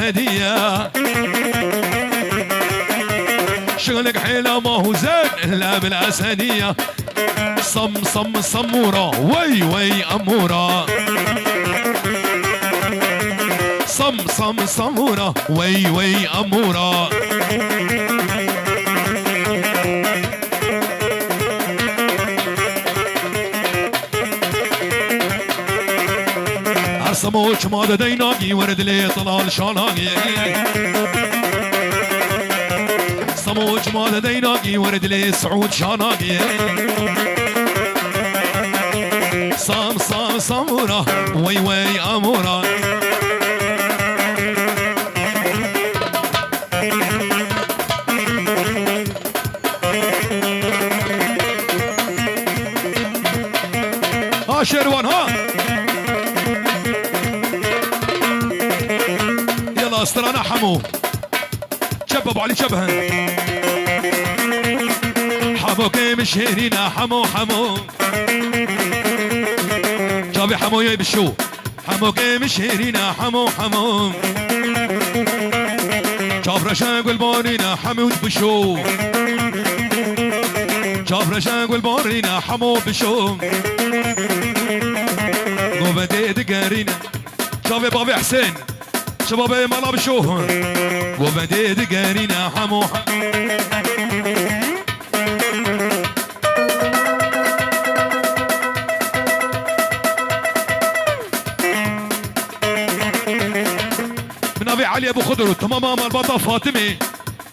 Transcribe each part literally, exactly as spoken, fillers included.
Hediye. Şilik hêla ma huzen la bil esediye. Sam, sam, samura, wey, wey, amura. Sam, sam, samura, wey, wey, amura. Her semo çima de deynakî, were dilê Tilal Şanakî. Semo çima de deynakî, were dilê Siûd Şanakî. Sam, sam, samura, wey, wey, amura. Ha Şerwan ha. Yala strana Hemo. Çep Baba Ali çep. Hemo kêm şêrîne Hemo Hemo. Çavê Hemoyê bişo. Hemo kêm şêrîne Hemo Hemo. Çavreşe gulbarîne Hemûd bişo. Çavreşe gulbarîne Hemo bişo. Govendê digerîne. Çavê bavê Hesên. Şibabê mala bişo. Govendê digerîne Hemo Hemo. Bi navê Elî Ebû Xidir û temama malbata Fatimê,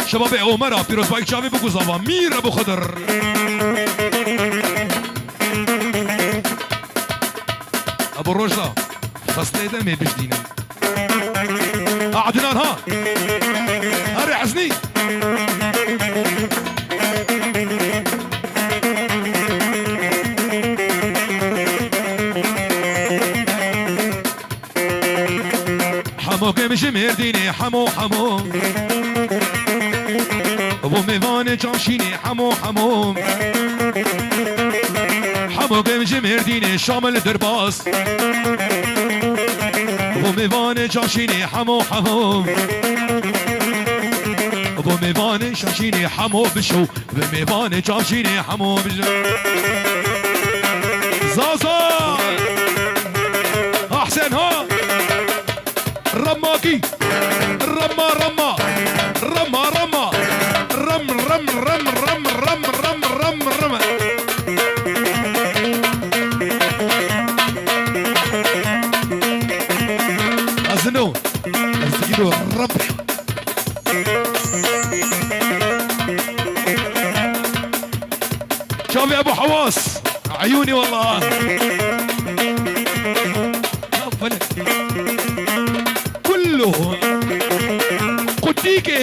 şebabê Omera, pîrozbayî çavê biguzava, Mîr Ebû Xidir. Ebû Rojda, xesteyê demê bijdînin. Adnan ha! Erê Eznî! Hemo gem ji Mêrdînê, hemo, hemo. Bo mêvanê Çavşînê, hemo, hemo. Hemo gem ji Mêrdînê, Şamil derbas. Bo mêvanê Çavşînê, hemo, hemo. Bo mêvanê Çavşînê, hemo bişo. Bi mêvanê Çavşînê, hemo bişo. Zaza! Ahsen ha! Remmakî! Remma, remma! Remma, remma! Rem, rem, rem, rem, rem, rem, rem, rem. Ezino. Ez digiro rep. Çavê Ebu Hawas. Eyûnî wallah. Ya felek. Kulluhu. Qutîkê.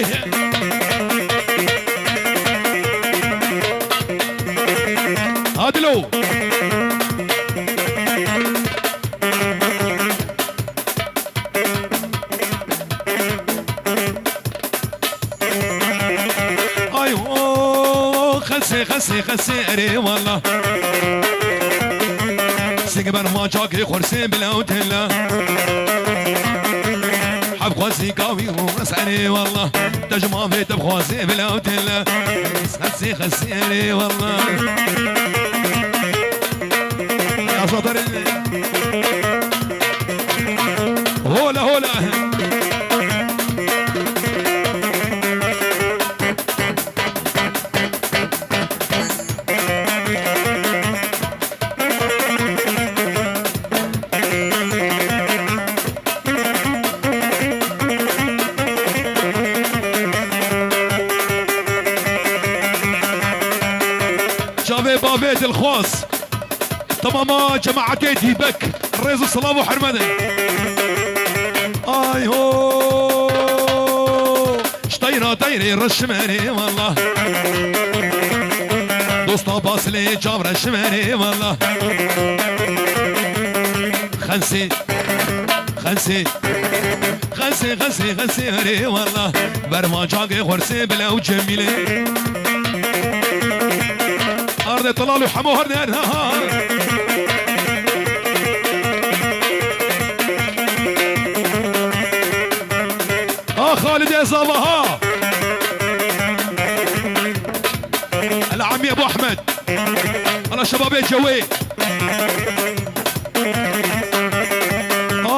Hadi lo. Ay ho, xesê, xesê, xesê, erê wala. Sing ben ma cakê xursê bila û tela. Hevxwazî kawî û ez erê wala. Te ji ma vê te bixwazê bila û tela. Xesê, xesê, erê wala. Hola, hola. Çavê bavê dilxwaz. Temama cemaetê Dîbek, rêz û silav û hurmet e. Ay ho! Ji teyra teyrê reşmerê wala. Dosta Basilê çav reşmerê wala. Xensê, xensê, xensê, xensê, xensê erê wala. Berma cagê xursê bile û cemîlê. Ardê Tilal û Hemo her ne, ha, ha. Xalidê Zava ha. Hela Emî Ebu Ehmed. Hela şebabê Cewê.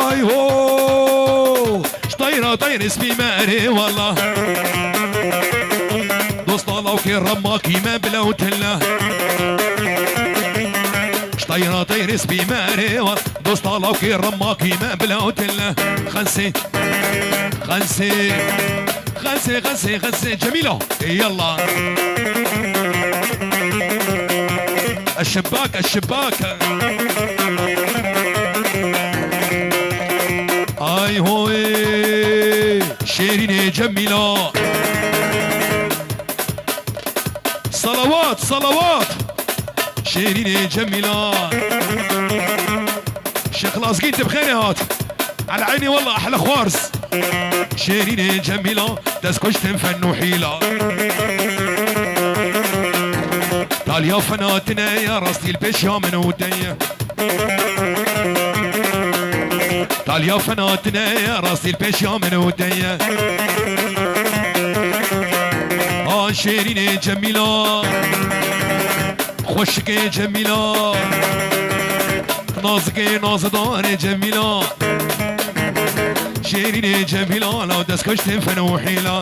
Ay ho. Ji teyra teyr spî me erê wala. Dosta lawkê remakî me bila û tilla. Ji teyra teyr spî me erê wala. Dosta lawkê remakî me bila û tilla. Xensê. Xensê. Xensê, xensê, xensê. Cemîlo. Ê yalla. Eşibak, eşibak. Ay hoy. Şêrînê Cemîlo. Salawat, salawat. Şêrînê Cemîla. Şêx Lazgîn tu bi xêrê hat. Eleyni walla ehle xwarz. Şêrînê Cemîla, dest kuştin fen û hîla. Taliya fena tine ya rastî li pêşiya min û te ye. Taliya fena tine ya rastî li pêşiya min û te ye. Ha şêrînê Cemîla. Xweşikê Cemîla. Nazikê nazidarê Cemîla. Şêrînê Cemîla, law dest kuştin fen û hîla.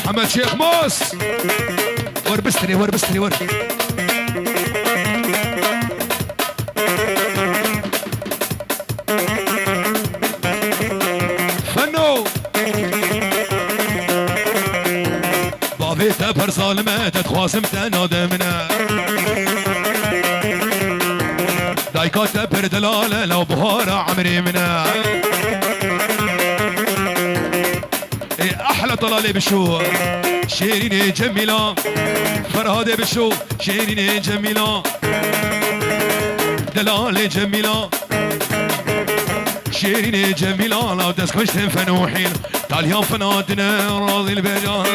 Mihemed Şêx Mas. Wer bistirê, wer bistirê, wer. Feno. Bavê te pir zalim e, te dixwazim te nade min e. Dayika te pir delal e, law bihara emrê min e. Ê ehla delalê bişo, şêrînê Cemîla. Ferhadê bişo, şêrînê Cemîla. Delalê Cemîla. Şêrînê Cemîla, law dest kuştin fen û hîl. Taliya fena dine razî li bêcan.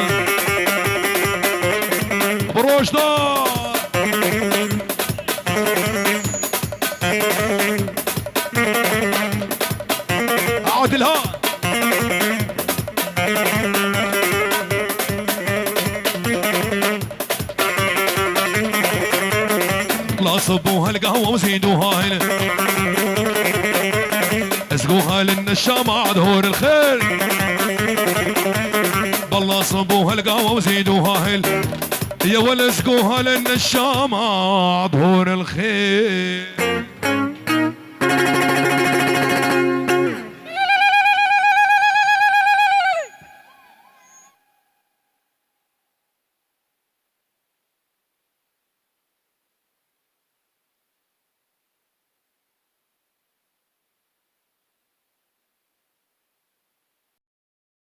Bi rojda. Adil ha. Lasib û helga wewzî duhayl. Ez guhalin neşama duhur el xêr. Ballasib û helga wewzî duhayl. Yewel ez guhalin neşama duhur el xêr.